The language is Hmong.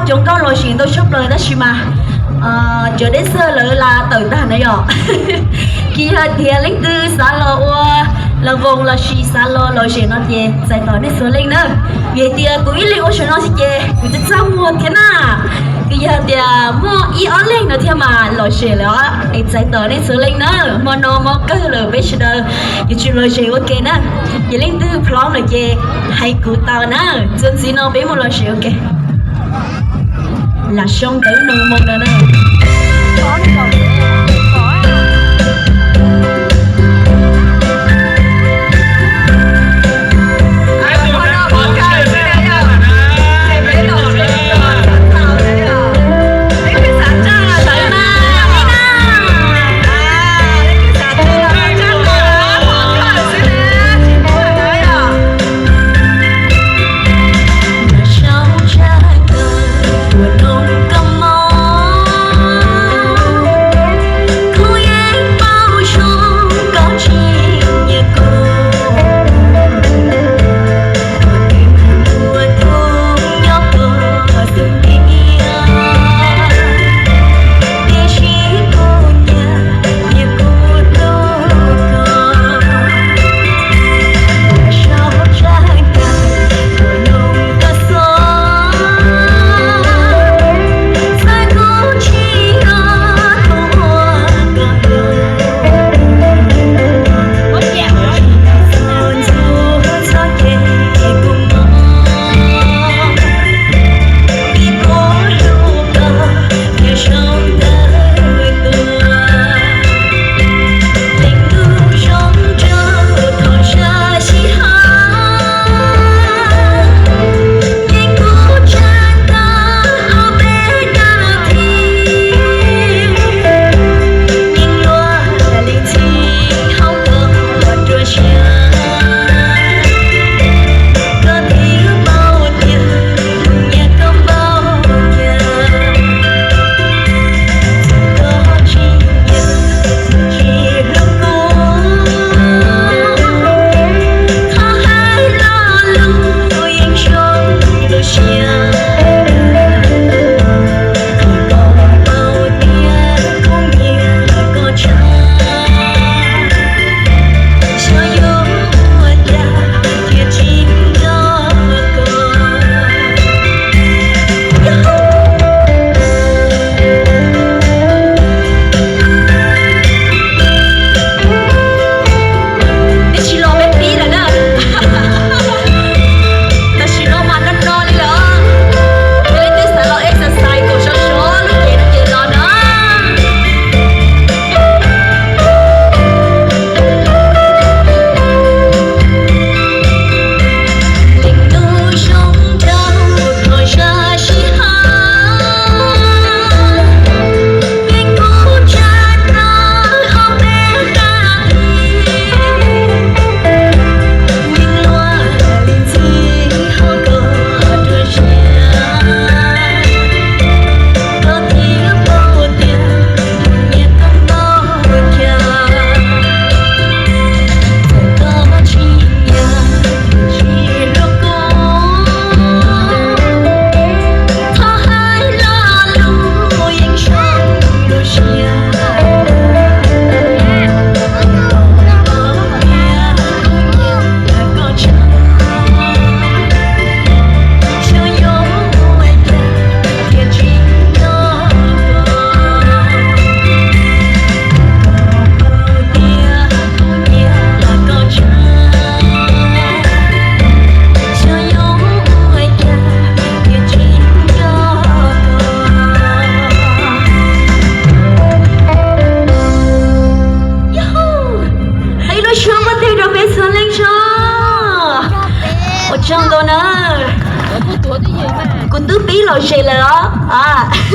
Cov nkauj lom zem ntau tshaj plaws tab sis mas cov dej xwb lawv la tawm tag na yom. Ces yog tias leej twg xav los ua los voos lossis xav los lom zem no ces txais tos nej txhua leej na. Vim hais tias kuv ib leeg ua saum no xwb ces kuv txaj txaj muag thiab na. Ces yog tias muaj ib ob leeg no thiab mas lom zem lawm os, es txais tos nej txhua leej na. Hmo no hmo kawg lawm peb sawv daws yuav tsum lom zem ua ke na. Ces leej twg plhob lawm ces hais kuv tau na. Txuas ntxiv no peb mus lom zem ua ke. Lam xyoo ntawd no moo no na. Peb tsis los peb pib lawm na. Tam sim no mas no no li lawm. Yog leej twg xav los exercise kom sov sov lub cev no ces los na. Ib lub suab npuaj teg rau peb txhua leej tso. Ua tsaug ntau na. Kuv twb pib lom zem lawm os.